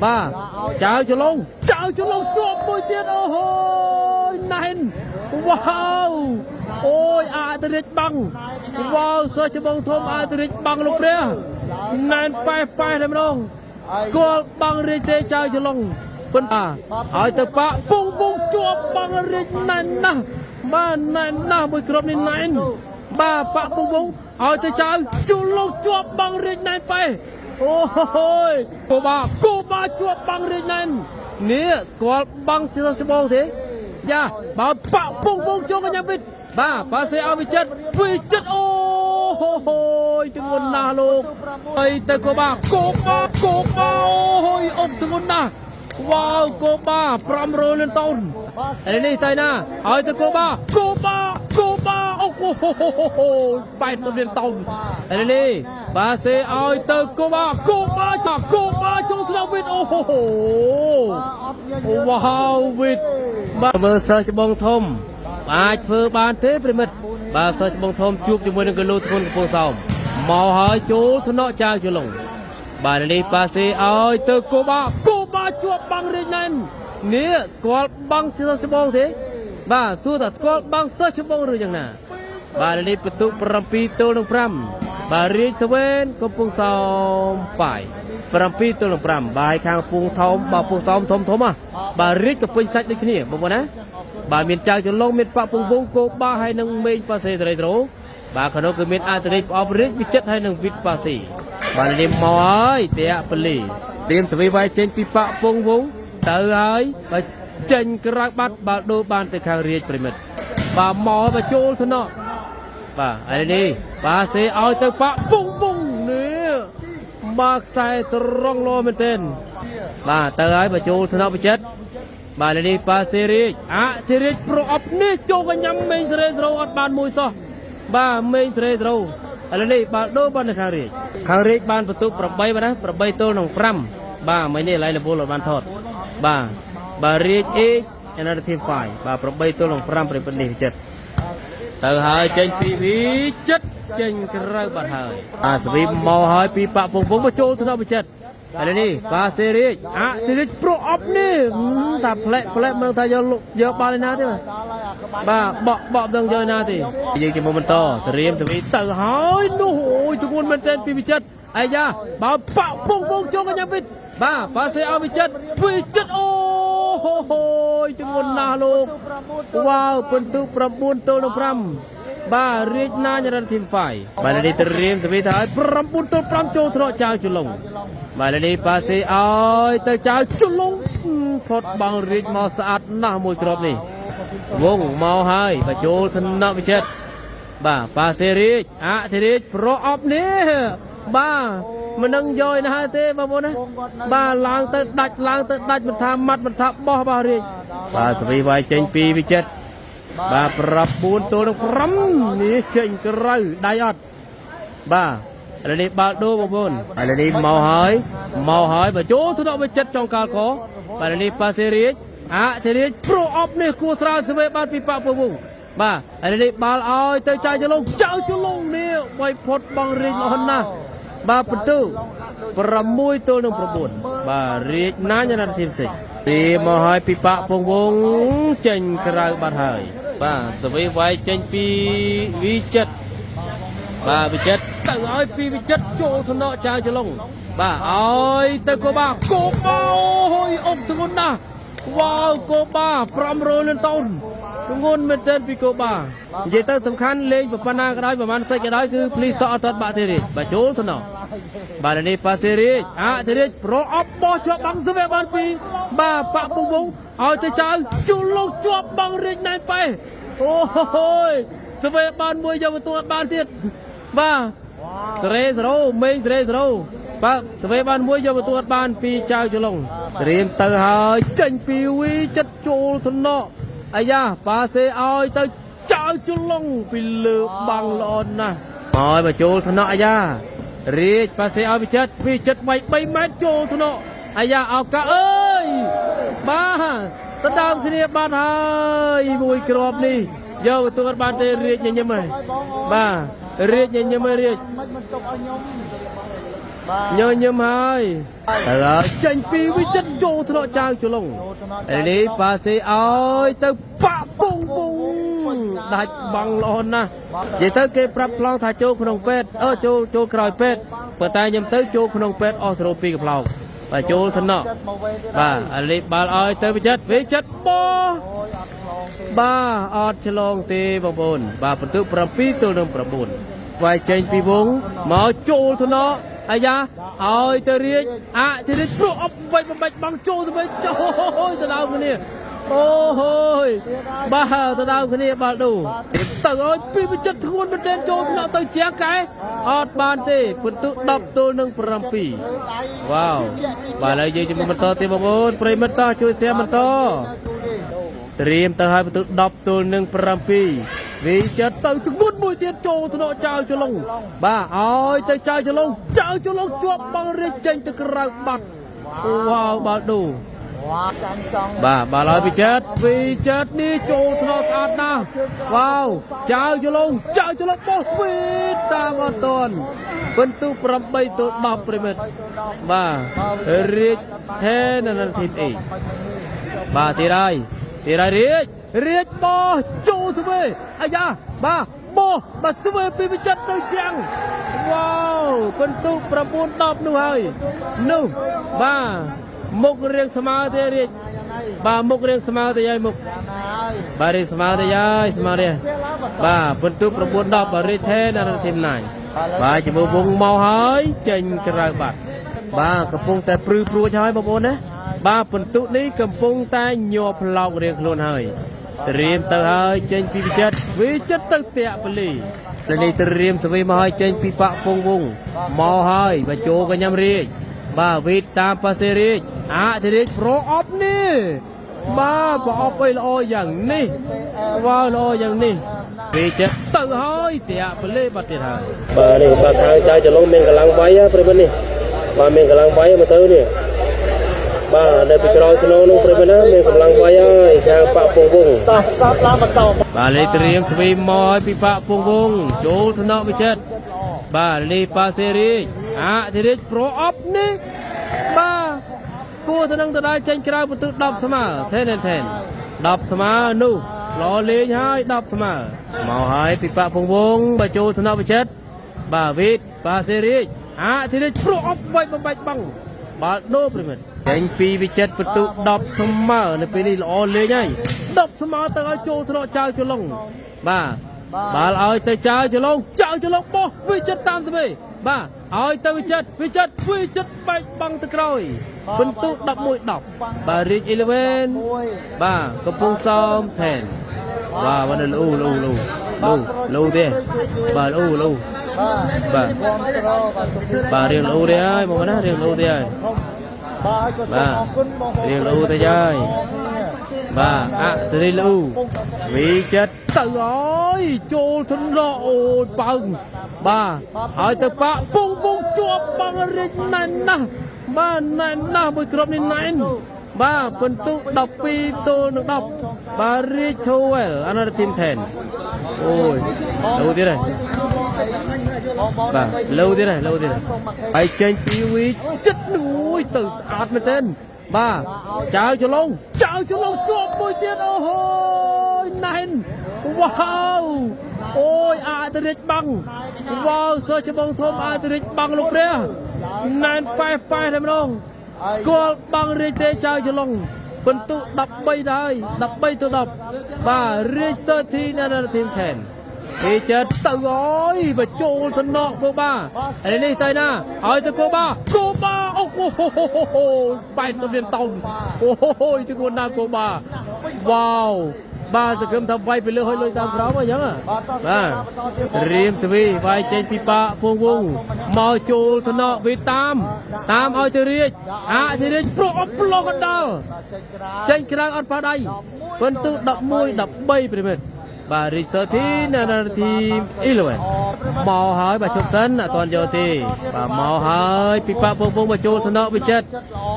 បាទចៅចលងចៅចលងជាប់មួយទៀតអូហូយណែនវ៉ាវអូយអាតរិចបាំងវ៉ាវសើច្បងធំអាតរិចបាំងលោកព្រះណែនប៉ែប៉ែតែម្ដងស្គាល់បាំងរាជទេចៅចលងប៉ុន្តែឲ្យទៅប៉ពុងពុងជាប់បាំងរាជណែនណាស់បាទណែនណាស់មួយគ្រាប់នេះណែនបាទប៉ពុងពុងឲ្យទៅចៅជូលងជាប់បាំងរាជណែនប៉ែអូហូយគូបាគូបាជាប់បាំងរាជណែននេះស្គាល់បាំងជាច្បងទេយ៉ាបើប៉ពុងពុងចូលកញ្ញាវិតបាទប៉ាសេឲ្យវិចិត្រវិចិត្រអូហូយទងន់ណាស់លោកអីទៅគូបាគូបាគូបាអូយអុកទងន់ណាស់វ៉ាវគូបា500លានតោនឥនេះទៅណាឲ្យទៅគូបាគូបាគូបាអូហូ80លានតោនឥនេះបាសេឲ្យទៅគូបាគូបាចាគូបាចូលថ្នាក់វិតអូហូវ៉ាវវិតបាទមើលសិស្សច្បងធំអាចធ្វើបានទេប្រិមិត្តបាទសិស្សច្បងធំជួបជាមួយនឹងគីឡូធ្ងន់កំពង់សោមមកហើយចូលថ្នាក់ចៅជលងបាទនេះប៉ាសេឲ្យទៅគូបាគូបាជាប់បាំងរាជណែននេះស្គាល់បាំងសិស្សច្បងទេបាទសួរថាស្គាល់បាំងសិស្សច្បងឬយ៉ាងណាបាទនេះបន្ទុក7ទល់នឹង5បាទរាជសវេនកំពង់សោមប៉ាយ7ទល់នឹង5បាយខាងពងថោមបាទពងសោមធំធំហ่ะបាទរាជក៏ពេញសាច់ដូចគ្នាបងប្អូនណាបាទមានចៅចលងមានប៉ពងវងគោបាហើយនឹងមេងប៉ាសេសេរីត្រូបាទខាងនោះគឺមានអតិរិទ្ធប្រអប់រាជវិចិត្រហើយនឹងវិតប៉ាស៊ីបាទនេះមកហើយតេពលីរៀមសវីវាយចេញពីប៉ពងវងទៅហើយបាទចេញក្រៅបាត់បាទដូរបានទៅខាងរាជប្រិមិត្តបាទមកបាទចូលថ្នាក់បាទឥឡូវនេះបាទសេឲ្យទៅប៉ពុងពុងនេះបាទខ្សែត្រង់លោមែនទែនបាទទៅហើយបាទចូលថ្នាក់វិចិត្របាទឥឡូវនេះបាទសេរាជអធិរាជប្រអប់នេះចូលកញ្ញាំមេងសេរីស្រោអត់បានមួយសោះបាទមេងសេរីស្រោឥឡូវនេះបាទដូរបាននៅខាងរាជខាងរាជបានបន្ទុក8បាទណា8ទល់នឹង5បាទមិញនេះឡៃលពលអត់បានថតបាទបាទរាជអេ another team 5បាទ8ទល់នឹង5ប្រិយមិត្តនេះវិចិត្រទៅហើយចេញពីវិចិត្រចេញក្រៅបាត់ហើយអាសវីមកហើយពីប៉ពងពងមកចូលថ្នាក់វិចិត្រឥឡូវនេះបាសេរាជអធិរាជប្រអប់នេះថាផ្លែកផ្លែកមិនថាយកយកបាល់ឯណាទេបាទបកបកមិនដឹងយកឯណាទេយើងជាមុំបន្តត្រៀមសវីទៅហើយនោះអូយធ្ងន់មែនទែនពីវិចិត្រអាយ៉ាបើប៉ពងពងចូលកញ្ញាវិតបាទបាសេឲ្យវិចិត្រវិចិត្រអូហូយធ្ងន់ណាស់លោកវ៉ាវពិន្ទុ9ទល់នឹង5បាទរាជណាញរនធីម5បាទនេះត្រៀមសវីទៅឲ្យ9ទល់5ចូលថ្នាក់ចៅជលងបាទនេះប៉ាសេឲ្យទៅចៅជលងផុតបងរាជមកស្អាតណាស់មួយគ្រាប់នេះវងមកហើយបញ្ចូលថ្នាក់វិចិត្របាទប៉ាសេរាជអធិរាជប្រអប់នេះបាទមិននឹងយកឯណាទេបងប្អូនណាបាទឡើងទៅដាច់ឡើងទៅដាច់មិនថាម៉ាត់មិនថាបោះបាទរាជបាទសវីវាយចេញពីវិចិត្របាទ9ទល់នឹង5នេះចេញក្រៅដៃអត់បាទឥឡូវនេះបាល់ដូរបងប្អូនឥឡូវនេះមកហើយមកហើយបើចូលទៅដល់វិចិត្រចុងកាលកបាទឥឡូវនេះប៉ាសេរាជអធិរាជប្រអប់នេះគួស្រាលសវេបានពីប៉ពវងបាទឥឡូវនេះបាល់ឲ្យទៅចៅចលងចៅចលងនេះបីផុតបងរាជល្អណាស់បាទបន្ទូ6ទល់នឹង9បាទរាជណាញណាធីមសិចទីមកហើយពីប៉ពងវងចេញក្រៅបាត់ហើយបាទសវីវាយចេញពីវិចិត្របាទវិចិត្រទៅឲ្យពីវិចិត្រចូលសំណក់ចៅចលងបាទឲ្យទៅគូបាគូបាអូយអុកធ្ងន់ណាស់វ៉ាវគូបា500លានតោនធ្ងន់មែនទែនពីគូបានិយាយទៅសំខាន់លេងប៉ុណ្ណាក៏ដោយប្រហែលសាច់ក៏ដោយគឺភ្លីសក់អត់ទាន់បាក់ទេរាជបាទចូលសំណក់បាទនេះប៉ាសេរាជអធិរាជប្រអប់បោះជាប់បាំងសវៈបានពីបាទប៉ពងវងឲ្យទៅចៅជូលុកជាប់បាំងរាជណែនប៉ែអូហូយសវៈបានមួយយកបន្ទាត់បានទៀតបាទសេរីសេរ៉ូមេងសេរីសេរ៉ូបាទសវៈបានមួយយកបន្ទាត់បានពីចៅជលងត្រៀមទៅហើយចេញពីវីចិត្តចូលថ្នាក់អាយ៉ាប៉ាសេឲ្យទៅចៅជលងពីលើបាំងល្អណាស់ហើយមកចូលថ្នាក់អាយ៉ារាជប៉ាសេឲ្យវិចិត្រវិចិត្រវាយ3ម៉ែត្រចូលថ្នាក់អាយ៉ាឱកាសអើយបាទដណ្ដើមគ្នាបានហើយមួយគ្រាប់នេះយកបន្ទាត់បានទេរាជញញឹមហើយបាទរាជញញឹមហើយរាជ មិនមិនទុកឲ្យខ្ញុំ ញញឹមហើយឥឡូវចេញពីវិចិត្រចូលថ្នាក់ចៅជលងឥឡូវប៉ាសេឲ្យទៅប៉ពងពងដាច់បងល្អណាស់និយាយទៅគេប្រាប់ប្លង់ថាចូលក្នុងពេទ្យអឺចូលចូលក្រោយពេទ្យប៉ុន្តែខ្ញុំទៅចូលក្នុងពេទ្យអស់សរុបពីកំប្លោកបាទចូលថ្នាក់ ចិត្តមកវិញទៀត បាទឥឡូវបាល់ឲ្យទៅវិចិត្រវិចិត្របោះ អូយអត់ឆ្លងទេ បាទអត់ឆ្លងទេបងប្អូនបាទបន្ទុក7ទល់នឹង9វាយចេញពីវងមកចូលថ្នាក់អាយ៉ាឲ្យទៅរាជអធិរាជព្រោះអប់វិចបំបាច់បងចូលទៅវិញចូលទៅដល់គ្នាអូហូយបាទទៅដល់គ្នាបាល់ឌូទៅឲ្យពីវិចិត្រធ្ងន់មែនទែនចូលថ្នាក់ទៅជាងកែអត់បានទេបន្ទុក10ទល់នឹង7 ដៃ វ៉ាវបាទឥឡូវយើងជំនុំបន្តទៀតបងប្អូនប្រិយមិត្តតោះជួយសៀមបន្តត្រៀមទៅឲ្យបន្ទុក10ទល់នឹង7វីចិត្តទៅធ្ងន់មួយទៀតចូលថ្នាក់ចៅចលងបាទឲ្យទៅចៅចលងចៅចលងជាប់បងរាជចេញទៅក្រៅបាត់វ៉ាវបាល់ឌូ វ៉ាចាញ់ចង់ បាទបាទឲ្យវិចិត្រវិចិត្រនេះចូលថ្នាក់ស្អាតណាស់វ៉ាវចៅចលងចៅចលងបោះវីតាមអត់តន់បន្ទុក8ទល់10ប្រិមិត្ត បាទរាជថេននធីមអេបាទទីរៃទីរៃរាជរាជបោះចូលស្វេអាយ៉ាបាទបោះបាទស្វេពីវិចិត្រទៅជាងវ៉ាវពិន្ទុ9 10នោះហើយនោះបាទមុខរៀងស្មើទេរាជបាទមុខរៀងស្មើទេយាយមុខ យ៉ាងណាហើយ បាទរៀងស្មើទេយាយស្មើទេ សៀឡើងបន្ត បាទពិន្ទុ9 10បាទរាជថេននធីមណាញបាទជាមួយវងមកហើយចេញក្រៅបាត់ បាទកំពុងតែព្រឺព្រួចហើយបងប្អូនណាបាទពិន្ទុនេះកំពុងតែញ័រផ្លោករៀងខ្លួនហើយត្រៀមទៅហើយចេញពីវិចិត្រវិចិត្រទៅតាក់ពលីលនេះត្រៀមសវីមកហើយចេញពីបាក់ពងវងមកហើយបាទចូលកញ្ញាំរាជបាទវីតតាមប៉ាសេរាជអធិរាជប្រអប់នេះបាទប្រអប់អីល្អយ៉ាងនេះវ៉ាវល្អយ៉ាងនេះវិចិត្រទៅហើយតាក់ពលីបាត់ទៀតហើយបាទនេះបាទខាងចៅចលងមានកម្លាំងវាយប្រិមិត្តនេះ បាទមានកម្លាំងវាយមកទៅនេះបាទនៅពីក្រោយខ្នងនោះប្រិយមិត្តណាមានកម្លាំងវាយហើយខាងបាក់ពងវង តោះសាប់ឡើងបន្ត បាទលេខត្រៀមស្វីមកឲ្យពីបាក់ពងវងចូលថ្នាក់វិចិត្រ ចិត្តល្អ បាទលេខប៉ាសេរីអធិរាជប្រអប់នេះបាទគួរទៅនឹងទៅដល់ចេញក្រៅបន្ទុក10ស្មើថេនថេន10ស្មើនោះល្អលេងហើយ10ស្មើមកហើយពីបាក់ពងវងបាទចូលថ្នាក់វិចិត្របាទវីតប៉ាសេរីអធិរាជប្រអប់បាច់បំបាច់បងបាល់ដូប្រិមិត្តចេញពីវិចិត្របន្ទុក10ស្មើនៅពេលនេះល្អលេងហើយ10ស្មើទៅឲ្យចូលថ្នាក់ចៅចលងបាទ បាល់ឲ្យទៅចៅចលងចៅចលងបោះវិចិត្រតាមស្វីបាទឲ្យទៅវិចិត្រវិចិត្រវិចិត្របែកបាំងទៅក្រោយពិន្ទុ11 10បាទរាជ11 មួយ បាទកំពង់សោមថែនបាទបាទលូលូលូលូលូទេបាទលូលូ បាទ បាទ គាំទ្របាទសុខ បាទរៀងលូទេហើយមកណារៀងលូទេហើយ ធំបាទហើយក៏សូមអរគុណបងប្អូន រៀងលូទេហើយ បាទអធិរាជលូវិចិត្រទៅហើយចូលធនឡអូយបើងបាទឲ្យទៅប៉ពុងពុងជាប់បងរាជណែនណាស់បាទណែនណាស់មួយគ្រាប់នេះណែនបាទពិន្ទុ12ទល់នឹង10បាទរាជធូវែលអាណាធីមថែនអូយលូទៀតហើយ បងប្អូន បាទលូទៀតហើយលូទៀតហើយហើយចេញពីវិចិត្រនួយទៅស្អាតមែនទែនបាទចៅចលងចៅចលងជាប់មួយទៀតអូហូយណែនវ៉ាវអូយអាចរាជបាំងវ៉ាវសើច្បងធំអាចរាជបាំងលោកព្រះណែនប៉ែសប៉ែសតែម្ដងស្គាល់បាំងរាជទេចៅចលងពិន្ទុ13ដែរ13ទៅ10បាទរាជសើធីនៅធីមថែន គេចិត្តទៅអើយបើចូលតំណក់គូបាឥឡូវនេះទៅណាឲ្យទៅគូបាគូបាអូហូហូបែកទៅរៀនតោនអូហូយទៅគូណាគូបាវ៉ាវបាទសង្ឃឹមថាវាយពីលើឲ្យលុយតាមក្រោមអញ្ចឹងបាទរៀមសវីវាយចេញពីបាក់ពងវងមកចូលតំណក់វាតាម តាមឲ្យទៅរាជអធិរាជប្រអប់ប្លុកកណ្ដាល បាទចេញក្រៅ ចេញក្រៅអត់ប៉ះដៃពិន្ទុ11 13ប្រិមិត្តបាទរីសឺធីណានាធី11មកហើយបាទជប់សិនអត់ទាន់យកទេបាទមកហើយពីប៉ពងពងមកចូលសំណក់វិចិត្រ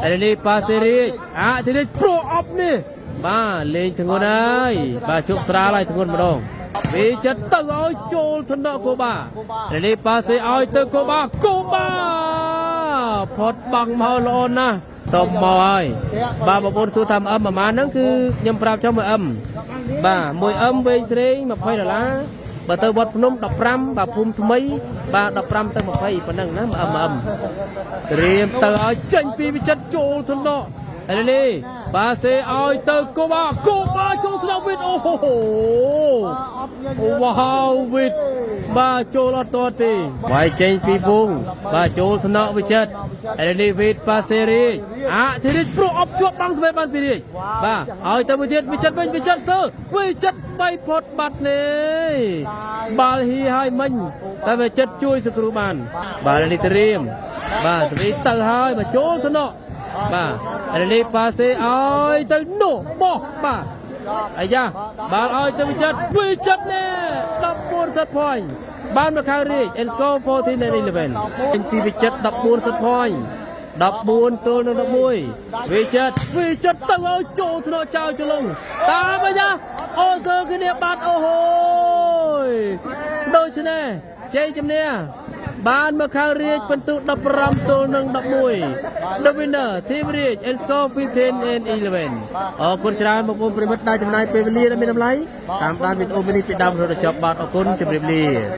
ឥឡូវនេះប៉ាសេរីអធិរាជប្រអប់នេះបាទលេងធ្ងន់ហើយបាទជប់ស្រាលហើយធ្ងន់ម្ដងវិចិត្រទៅឲ្យចូលធនៈកូបាឥឡូវនេះប៉ាសេឲ្យទៅកូបាកូបា ផុតបង់មកល្អណាស់តបមកហើយបាទបងប្អូនសួរថាអឹមប្រហែលហ្នឹងគឺខ្ញុំប្រាប់ចុះមួយអឹមបាទមួយអឹមវែងស្រេង20ដុល្លារបើទៅវត្តភ្នំ15បាទភូមិថ្មីបាទ15ទៅ20ប៉ុណ្ណឹងណាមួយអឹមមួយអឹមត្រៀមទៅឲ្យចេញពីវិចិត្រចូលថ្នាក់ឥឡូវនេះបាទសេឲ្យទៅកូបាកូបាចូលថ្នាក់វិញអូហូ អត់ញញើ វ៉ាវវិតបាទចូលអត់តទេវាយចេញពីវងបាទចូលថ្នាក់វិចិត្រឥឡូវនេះវិតប៉ាសេរីអធិរាជព្រោះអបជាប់បាំងស្វេបានពីរាជបាទឲ្យទៅមួយទៀតវិចិត្រវិញវិចិត្រស្ទើវិចិត្របីផុតបាត់នេះបាល់ហ៊ីឲ្យមិញតែវិចិត្រជួយសង្គ្រោះបាន បាទឥឡូវនេះត្រៀមបាទទ្វីទៅហើយបាទចូលថ្នាក់បាទឥឡូវនេះប៉ាសេឲ្យទៅនោះបោះបាទ អាយ៉ាបាល់ឲ្យទៅវិចិត្រវិចិត្រនេះ14 set point បានមកខាងរាជ and score 14 and 11ចេញពីវិចិត្រ14 set point 14ទល់នឹង11វិចិត្រវិចិត្រទៅឲ្យចូលថ្នាក់ចៅចលងតាមអាយ៉ាអូសើគ្នាបាត់អូហូយដូច្នេះជ័យជំនះបានមកខាងរាជពិន្ទុ15ទល់នឹង11 The winner Team រាជ and score 15 and 11អរគុណច្រើនបងប្អូនប្រិយមិត្តដែលចំណាយពេលវេលាដ៏មានតម្លៃតាមដានវីដេអូនេះពីដើមរហូតដល់ចប់បាទអរគុណជម្រាបលា។